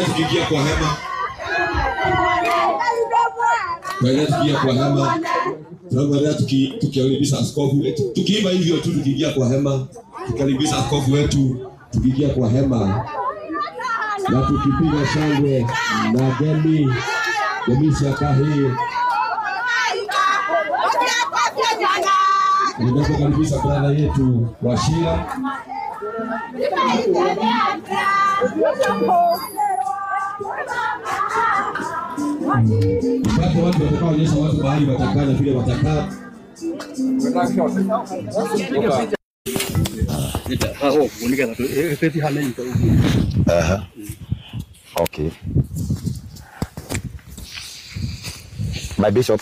Tukiingia kwa hema, tukiingia kwa hema, tunaendelea tukikaribisha askofu wetu, tukiimba hivyo tu, tukiingia kwa hema, tukikaribisha askofu wetu, tukiingia kwa hema na tukipiga shangwe na jamii Shakahi. Ninapokaribisha brother yetu Wachira. Tupate watu watakaoonyesha watu mahali watakaa na vile watakaa. Okay. My bishop.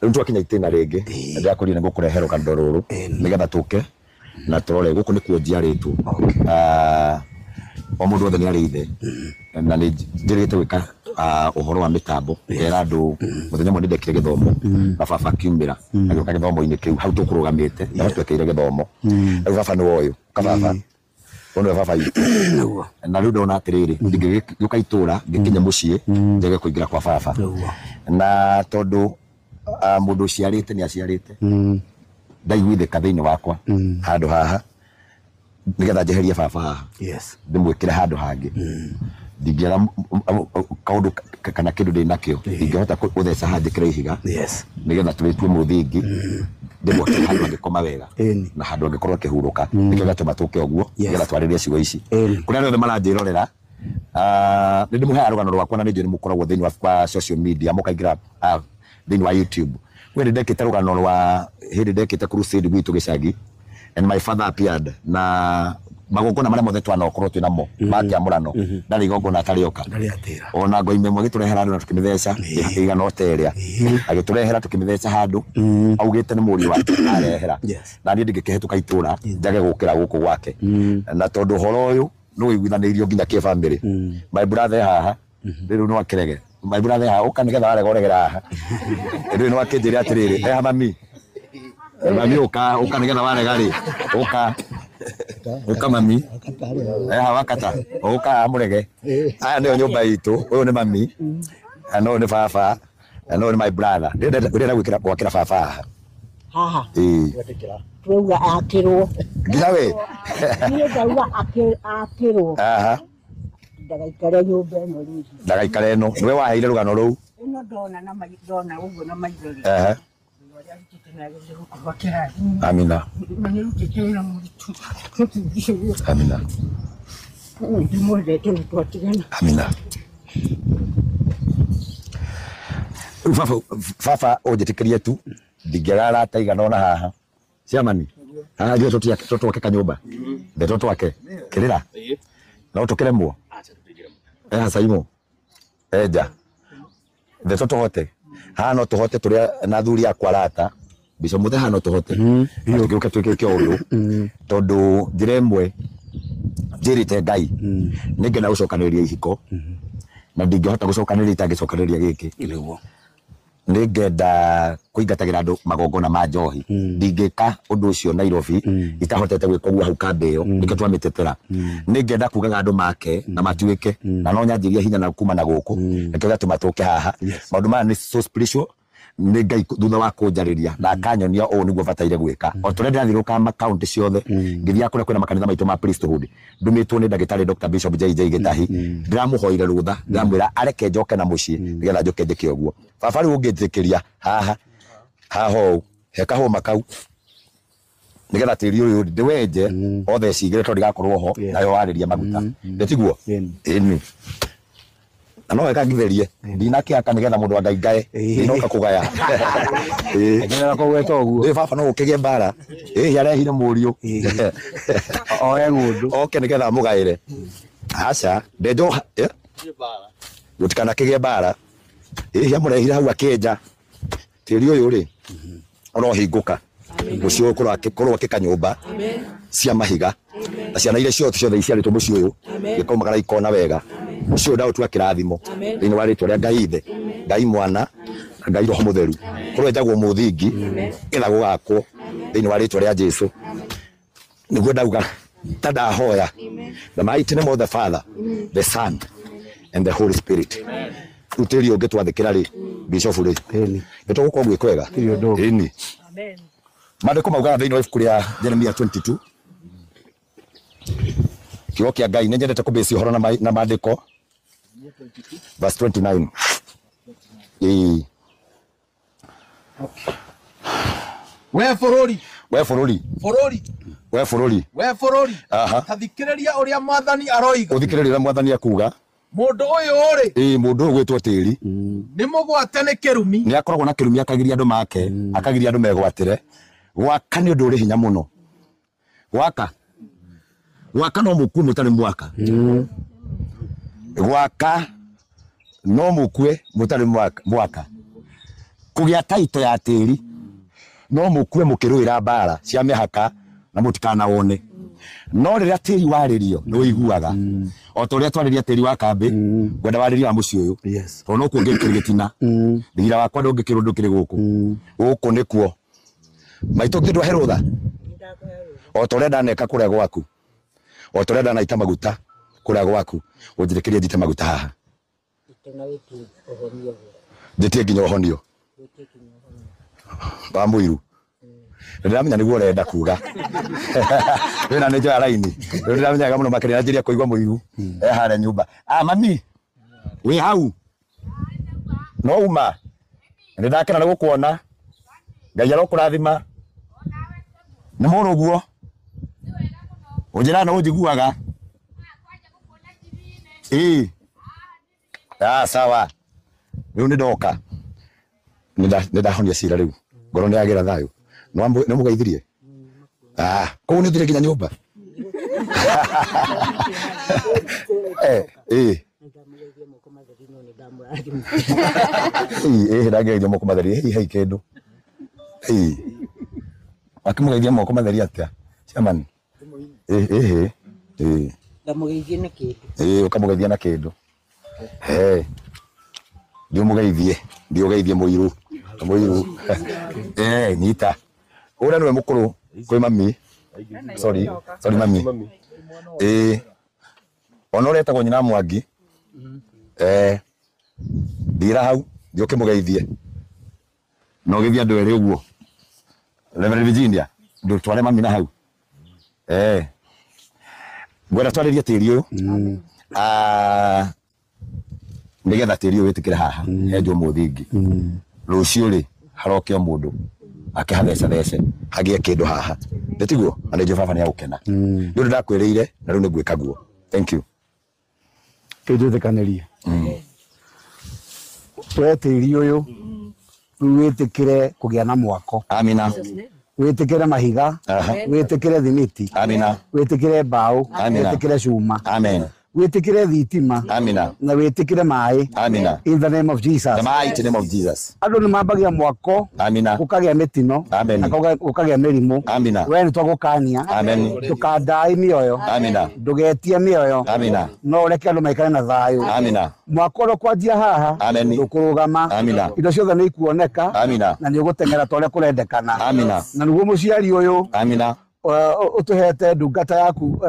Rĩu twakinya itĩna rĩngĩ ndĩrakwĩrire nĩngũkũrehe rũgano rũrũ nĩgetha tũke na tũrore gũkũ nĩkuo njiarĩtwo. O mũndũ wothe nĩ arĩ ithe na nĩ njĩrĩgĩte gwĩka ũhoro wa mĩtambo ngera andũ mũthenya ũmwe nĩ ndekire gĩthomo na baba akiumĩra agĩũka gĩthomo-inĩ kĩu hau tũkũrũgamĩte naho twekĩire gĩthomo. Rĩu baba nĩ woyũ ka baba ũyũ nĩwe baba witũ. Na rĩu ndona atĩrĩrĩ ndingĩgĩũka itũra ngĩkinye mũciĩ njage kũingĩra kwa baba na tondũ mũndũ ũciarĩte nĩ aciarĩte ndaiguithĩka thĩinĩ wakwa handũ haha nĩgetha njeherie baba haha ndĩmwĩkĩre handũ hangĩ ndingĩaga kaũndũ kana kĩndũ ndĩ nakĩo ndingĩhota gũtheca haha njĩkĩre ihiga nĩgetha tũrĩtue mũthingi ndĩmwakĩre handũ angĩkoma wega na handũ angĩkorwo akĩhurũka nĩkĩo gĩatũma tũke ũguo nĩgetha twarĩrie ciugo ici kũrĩa arĩa othe maranjĩrorera nĩ ndĩmũheaga rũgano rwakwa na nĩ njũĩ nĩ mũkoragwo thĩinĩ wa social media mũkaingĩra thĩinĩ wa YouTube. We nĩ ndekĩte rũgano rwa hĩndĩ ndekĩte crusade gwitũ gĩcagi and my father appeared na magongona marĩa mothe twanokorwo twĩ namo ma kĩamũrano ndarĩ igongona atarĩoka ona ngoime ĩmwe agĩtũrehera handũ na tũkĩmĩtheca ĩigana ota ĩrĩa agĩtũrehera tũkĩmĩtheca handũ augĩte nĩ mũriũ wake arehera na niĩ ndingĩkĩhĩtũka itũra njage gũkĩra gũkũ gwake na tondũ ũhoro ũyũ nĩ ũiguithanĩirio nginya kĩbamĩrĩ my brother haha rĩu no akĩrege my brother haha ũka nĩgetha warega ũregera haha rĩu no akĩnjĩre atĩrĩrĩ eha mami mami ũka ũka nĩgetha warega rĩ ũka ũka mami eha wakata ũka amũrege aya nĩyo nyũmba itũ ũyũ nĩ mami na ũyũ nĩ baba na ũyũ nĩ my brother ndĩrenda gwĩkĩra gwakĩra baba haha haha twauga akĩrwo nginya we niĩ ndauga akĩrwo aha ndagaikare nyũmba ĩno rĩngĩ ndagaikare ĩno nĩwe waheire rũgano rũu ĩno ndona na ndona ũguo na maitho rĩ ehe amina amina amina. Rĩu baba baba ũnjĩtĩkĩrie tu ndingĩaga arata igana ona haha ciamani haha ithuĩ tũtwake kanyũmba nde tũtwake kĩrĩra no tũkĩremwo eha Saimo enja nde tũtũhote haha no tũhote tũrĩa na athuri akwa arata mbica mũthe haha no tũhote na tũgĩũke twĩkĩke ũndũ tondũ njĩra ĩmwe njĩrĩte Ngai nĩngenda gũcokanĩrĩria ihiko na ndingĩhota gũcokanĩrĩria itangĩcokanĩrĩria gĩkĩ nĩngenda kũingatagĩra andũ magongona ma njohi ndingĩka ũndũ ũcio Nairobi itahotete gwĩka ũguo hau kambĩ ĩyo nĩkĩo twamĩtetera nĩngenda kugaga andũ make na matuĩke na no nyanjĩrie hinya na kuma na gũkũ nĩkĩo gĩatũma tũke haha maũndũ maya nĩ so spiritual nĩ Ngai thutha wa kũnjarĩria na akanyonia ũũ nĩguo bataire gwĩka o tũrĩa ndĩrathiũrũrũka makaunti ciothe ngĩthiaga kũrĩa kwĩna makanitha maitũ ma priesthood ndũmĩtwo nĩ ndagĩtarĩ Dr. Bishop JJ Gĩtahi ndĩramũhoire rũtha ndĩramwĩra areke njoke na mũciĩ nĩgetha njoke njĩke ũguo baba rĩu ũngĩnjĩtĩkĩria haha haha ũũ he kahũma kau nĩgetha tĩri ũyũ ndĩwenje othe cigĩre tondũ ndigakorwo ho nayo warĩria maguta ndĩtiguo ĩni na no wega ngitherie ndinakĩaka nĩgetha mũndũ wa Ngai ngae ndinoka kũgaya ngenera kũgweta ũguo ĩ baba no ũkĩgĩe mbara ĩ arehire mũriũ oe ng'ũndũ oke nĩgetha amũgaĩre aca ndenjo gũtikanakĩgĩe mbara ĩ amũrehire hau akĩenja tĩri ũyũ rĩ ũrohingũka mũciĩ ũyũ kũrwakĩka nyũmba cia mahiga na ciana iria ciothe ciothe iciarĩtwo mũciĩ ũyũ gĩkaumagara ikona wega mũciĩ ũyũ ndaũtua kĩrathimo thĩinĩ wa rĩtwa rĩa Ngai Ithe Ngai Mwana na Ngai Roho Mũtheru kũrwenjagwo mũthingi nĩgetha gũgakwo thĩinĩ wa rĩtwa rĩa Jesũ nĩguo ndauga ta ndahoya the mighty name of the Father the Son and the Holy Spirit. Rĩu tĩri ũngĩ twathĩkĩra rĩ Bishop rĩ nĩ tũgũkorwo gwĩ kwega ĩni maandĩko maugaga thĩinĩ wa ibuku rĩa Jeremia 22 kiugo kĩa Ngai nĩ nyendete kũbĩcia ũhoro na maandĩko verse 29 ĩĩ we bũrũri we bũrũri bũrũri we bũrũri we bũrũri aha ta thikĩrĩria ũrĩa mwathani aroiga ũthikĩrĩria ũrĩa mwathani akuga mũndũ ũyũ rĩ ĩĩ mũndũ ũyũ gwĩtwo tĩri nĩ mũgwate nĩ kĩrumi nĩ akoragwo na kĩrumi akagiria andũ make akagiria andũ megwatĩre gwaka nĩ ũndũ ũrĩ hinya mũno gwaka gwaka no mũkue mũtarĩ mwaka gwaka no mũkue mũtarĩ mwaka Kũgĩa taito ya tĩri no mũkue mũkĩrũĩra mbara cia mĩhaka na mũtikanawone. No rĩrĩa tĩri warĩrio nĩ ũiguaga. O ta ũrĩa twarĩria tĩri wa kambĩ, ngwenda warĩrio wa mũciĩ ũyũ. Tondũ no kuo ngĩkĩrĩ gĩtina. Thigira wakwa ndũngĩkĩrwo ndũkĩrĩ gũkũ. Gũkũ nĩkuo. Maitũ kĩndũ ahe rũtha. O ta ũrĩa ndaneka kũrĩa gwaku. O ta ũrĩa ndanaita maguta kũrĩa gwaku. Ũnjĩtĩkĩrie njite maguta haha. Njĩtie nginya ũhonio. Wa mũiru. Ndĩramenya nĩguo ũrenda kuga. Wĩna nĩ njoya raini. Rĩu ndĩramenyaga mũno makĩria njĩria kũigua mũiru. E harĩa nyũmba. Ah mami. Wĩ hau. No uma. Nĩndakena nĩ gũkuona. Ngai arokũrathima. Nĩ mũrũguo. Ũnjĩraga no ũnjiguaga. Ĩĩ. Ah sawa. Rĩu nĩndoka. Nĩndahonia cira rĩu. Ngoro nĩyagĩra thayũ. Nĩ mũgeithirie? Ah, kũu nĩ ũthire nginya nyũmba. Ĩĩ. Ĩĩ ndangĩgeithio moko matheri. Ĩĩ hei kĩndũ. Ĩĩ. Akĩmũgeithia moko matheri atĩa? Chairman. Ĩĩ ĩĩ. Ndamũgeithie na kĩndũ. Ĩĩ ũkamũgeithia na kĩndũ. Hey. Ndiũmũgeithie. Ndiũgeithie mũiru. Mũiru. Nyita. Ũrĩa nĩwe mũkũrũ kwĩ mami. Sorry. Sorry mami. Ona ũrĩa etagwo nyina Mwangi. Thira hau, thiĩ ũkĩmũgeithie. Na ũgĩthiĩ andũ erĩ ũguo. Reverend Virginia, ndũtware mami na hau. Ngwenda twarĩrie tĩri ũyũ. Nĩgetha tĩri ũyũ wĩtĩkĩre haha henjwo mũthingi. Rũciũ rĩ haroke o mũndũ akĩhathecethece hagĩe kĩndũ haha. Nĩ tiguo? Na nĩ njũĩ baba nĩ agũkena. Nĩ ũndũ ndakwĩrĩire na rĩu nĩ ngwĩka guo. Thank you. Kĩnjĩtĩkanĩrie. We tĩri ũyũ rĩu wĩtĩkĩre kũgĩa na mwako. Amina. Wĩtĩkĩre mahiga. Wĩtĩkĩre thimiti. Amina. Wĩtĩkĩre mbaũ. Amina. Wĩtĩkĩre cuma. Amen. Wĩtĩkĩre thitima. Amina. Na wĩtĩkĩre maĩ. Amina. In the name of Jesus. The mighty name of Jesus. Andũ nĩ mambagia mwako. Amina. Gũkagĩa mĩtino. Amen. Na gũkagĩa mĩrimũ. Amina. We nĩ twagũkania. Amen. Ndũkandaĩ mĩoyo. Amina. Ndũgetie mĩoyo. Amina. No ũreke andũ maikare na thayũ. Amina. Mwako ũrĩa ũkwanjia haha. Amen. Ndũkũrũgama. Amina. Indo ciothe nĩ ikuoneka. Amina. Na nĩ ũgũteng'era ta ũrĩa kũrendekana. Amina. Na nĩguo mũciari ũyũ. Amina. Ũtũhete ndungata yaku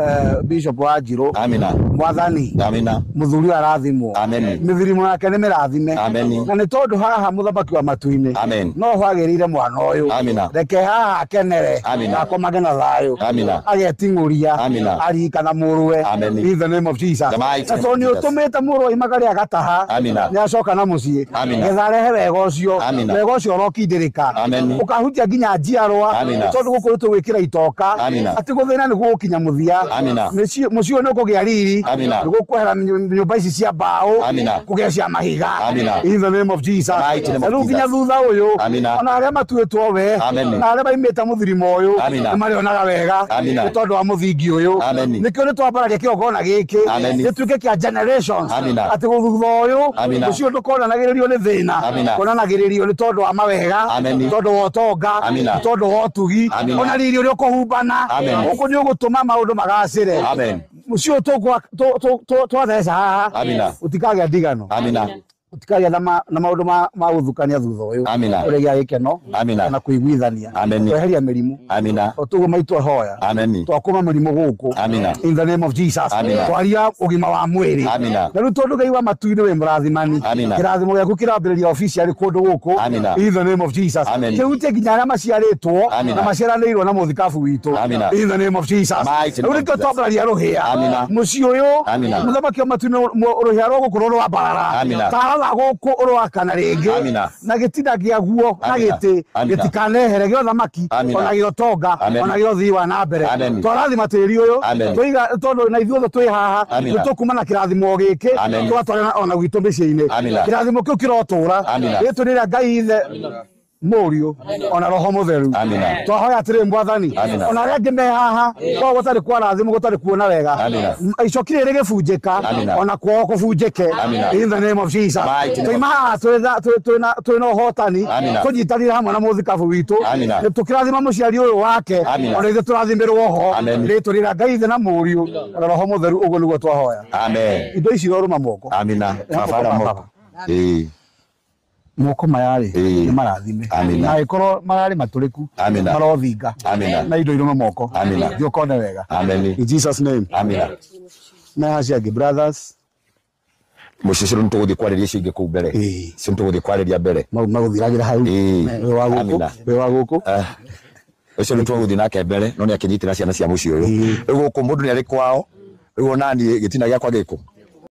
Bishop Wanjirũ. Amina. Mwathani. Amina. Mũthuri ũyũ arathimwo. Amen. Mĩthirimo yake nĩ mĩrathime. Amen. Na nĩ tondũ haha mũthamaki wa matu-inĩ. Amen. No hwagĩrĩire mwana ũyũ. Amina. Reke haha akenere. Amina. Na akomage na thayũ. Amina. Ageting'ũria. Amina. Aririkana mũrũwe. Amen. In the name of Jesus. The mighty Na name tondũ of nĩ Jesus. ũtũmĩte mũrũ oimaga rĩa gataha. Amina. Nĩ acoka na mũciĩ. Amina. Getha arehe wega ũcio. Amina. Wega ũcio ũrokindĩrĩka. Amen. Ũkahutia nginya njiarwa. Amina. Tondũ gũkũ nĩ tũgwĩkĩra itoka. Amina. Atĩ gũthĩna nĩ gũgũkinya mũthia. Amina. Mũciĩ ũyũ nĩ ũkũgĩa riri. Amina. Nĩ gũkwehera nyũmba ici cia mbaũ. Amina. Kũgĩa cia mahiga. Amina. In the name of Jesus. Mighty name of Na rĩu nginya Jesus. thutha ũyũ. Amina. Ona arĩa matuĩtwo we. Amen. Na arĩa maimĩte mũthirimo ũyũ. Amina. Nĩ marĩonaga wega. Amina. Nĩ tondũ wa mũthingi ũyũ. Amen. Nĩkĩo nĩ twambararia kĩgongona gĩkĩ. Amen. Gĩtuĩke kĩa generations. Amina. Atĩ thutha ũyũ. Amina. Mũciĩ ũyũ ndũkonanagĩrĩrio nĩ thĩna. Amina. Konanagĩrĩrio nĩ tondũ wa mawega. Amen. Nĩ tondũ wa ũtonga. Amina. Nĩ tondũ wa ũtugi. Amina. Ona riri ũrĩa ũkũhumbana. Amen. Gũkũ nĩ ũgũtũma maũndũ magacĩre. Amen. Mũciĩ ũyũ twatheca haha. Amina. Gũtikagĩa ndigano. Amina. Gũtikagĩa na maũndũ ma gũthukania thutha ũyũ. Amina. Ũrĩgĩa gĩkeno. Amina. Na kũiguithania. Amen. Tweheria mĩrimũ. Amina. O tũguo maitũ ahoya. Amen. Twakũma mĩrimũ gũkũ. Amina. In the name of Jesus. Amina. Twaria ũgima wa mwĩrĩ. Amina. Na rĩu tondũ Ngai wa matu-inĩ wĩ mũrathimani. Amina. Kĩrathimo gĩaku kĩrambĩrĩria officially kũndũ gũkũ. Amina. In the name of Jesus. Amen. Kĩhutie nginya arĩa maciarĩtwo Amina. na maciaranĩirwo na mũthikabu witũ. Amina. In the name of Jesus. Mighty Rĩu name of nĩkĩo Jesus. twambararia rũhĩa. Amina. Mũciĩ ũyũ. Amina. Mũthamaki wa matu-inĩ rũhĩa rwa gũkũ rũrwambarara. Amina. Taara wa gũkũ ũroakana rĩngĩ. Amina. Na gĩtina kĩaguo na Amina. gĩtĩ Amina. gĩtikanehere gĩa ũthamaki Amina. ona gĩa ũtonga Amen. ona gĩa ũthii wa na mbere. Amen. Twarathima tĩri ũyũ. Amen. Tũiga tondũ na ithuothe twĩ haha Amina. nĩ tũkuma na kĩrathimo gĩkĩ Amen. tũgatwara ona gwitũ mĩciĩ-inĩ. Amina. Kĩrathimo kĩu kĩrotũra. Amina. Rĩtwa rĩrĩa Ngai ithe Mũriũ ona Roho Mũtheru. Amina. Twahoya atĩrĩ Mwathani, Amina. ona arĩa angĩ me haha kwao gũtarĩ kwarathimwo, gũtarĩ kuona wega, Amina. Icoki rĩrĩ rĩgĩbunjĩka, Amina. ona kwao kũbunjĩke. Amina. In the name of Jesus. Mighty name of- Twaima haha twĩna ũhotani, Amina. tũnyitanĩre hamwe na mũthikabu witũ. Amina. Tũkĩrathima mũciari ũyũ wake, Amina. ona ithuĩ tũrathimĩrwo ho. Amen. Rĩtwa rĩrĩa Ngai Ithe na Mũriũ na Roho Mũtheru, ũguo nĩguo twahoya. Amen. Indo ici irorũma moko. Amina. Baba ara moko. Ĩĩ. Moko maya rĩ, Ĩĩ. nĩ marathime. Amina. Na angĩkorwo mararĩ matũrĩku, Amina. marothinga. Amina. Na indo irũme moko. Amina. Thiĩ ũkone wega. Amen. In Jesus name. Amina. Na hacia angĩ brothers. Mũciĩ ũcio nĩ tũgũthiĩ kwarĩria icio ingĩ kũu mbere. Ĩĩ. Icio nĩ tũgũthiĩ kwarĩria mbere. Mau magũthiragĩra hau. Ĩĩ. Wĩ wa gũkũ, Amina. wĩ wa gũkũ. Ah. Ũcio nĩ tũgũthiĩ nake mbere no nĩ akĩnyitĩra ciana cia mũciĩ ũyũ. Ĩĩ. Rĩu gũkũ mũndũ nĩ arĩ kwao. Rĩu ona niĩ gĩtina gĩakwa gĩkũ.